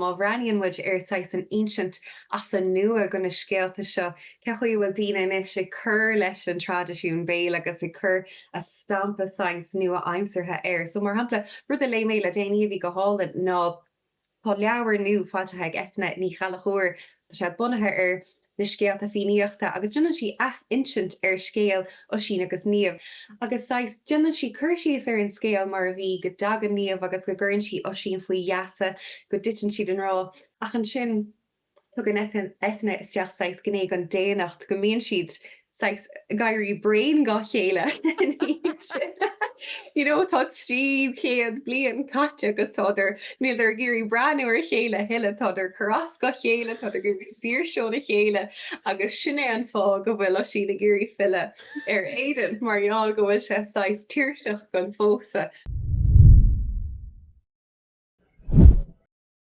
Má bhreathnaíonn muid ar saghas an insint as an nua go na scéalta seo, cé chaoi a bhfuil daoine anois ag cur leis an traidisiún béil agus ag cur a stampa saghas nua-aimseartha air. So mar shampla, rud a léigh mé le déanaí a bhí go hálainn ná tá leabhar nua foilsithe ag Eithne Ní Ghallchóir, tá sé bunaithe ar na scéalta Fiannaíochta agus déanann sí ath-insint ar scéal Oisín agus Niamh agus saghas, déanann sí cur síos ar an scéal mar a bhí, go dtagann Niamh agus go gcuireann sí Oisín faoi gheasa, go dtiteann siad i ngrá ach ansin tugann Eithne isteach saghas gné den daonnacht, go mbíonn siad saghas ag éirí bréan dá chéile ina dhiaidh sin. You know, tá 300 bliain caite agus tádar, níldar ag iarraidh breathnú ar a chéile a thuilleadh, tádar ag cur as dá chéile, tádar ag iarraidh saoirse óna chéile agus sin é an fáth go bhfuil Oisín ag iarraidh filleadh ar Éirinn, mar gheall go bhfuil sé saghas tuirseach den phósadh.